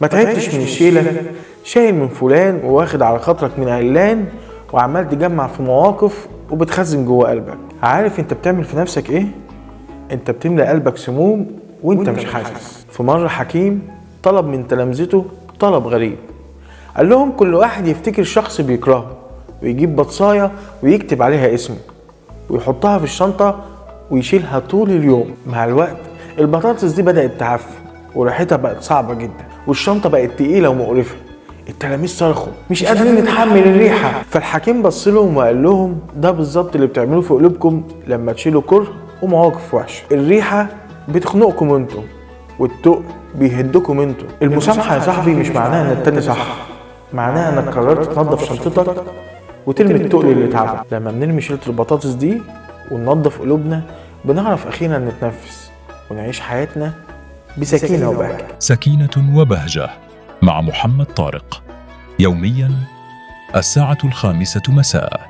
ما تعبتش من الشيلة؟ شايل من فلان وواخد على خاطرك من علان، وعمال تجمع في مواقف وبتخزن جوه قلبك. عارف انت بتعمل في نفسك ايه؟ انت بتملى قلبك سموم وانت مش حاسس. في مرة حكيم طلب من تلامذته طلب غريب، قال لهم كل واحد يفتكر شخص بيكرهه ويجيب بطصاية ويكتب عليها اسمه ويحطها في الشنطة ويشيلها طول اليوم. مع الوقت البطاطس دي بدأت تعفن وريحتها بقت صعبة جدا، والشنطة بقت تقيلة ومقرفة. التلاميذ صرخوا مش قادرين نتحمل الريحة. فالحكيم بص لهم وقال لهم ده بالظبط اللي بتعملوه في قلوبكم لما تشيلوا كره ومواقف وحشة. الريحة بتخنقكم انتم، والتقل بيهدكم انتم. المسامحة يا صاحبي مش معناها ان التاني صح، معناها انك قررت تنظف شنطتك وترمي التقل اللي اتعبى. لما بنرمي شيلة البطاطس دي وننظف قلوبنا بنعرف اخيرا نتنفس ونعيش حياتنا بسكينة وبهجة. سكينة وبهجة مع محمد طارق، يوميا الساعة 5 مساء.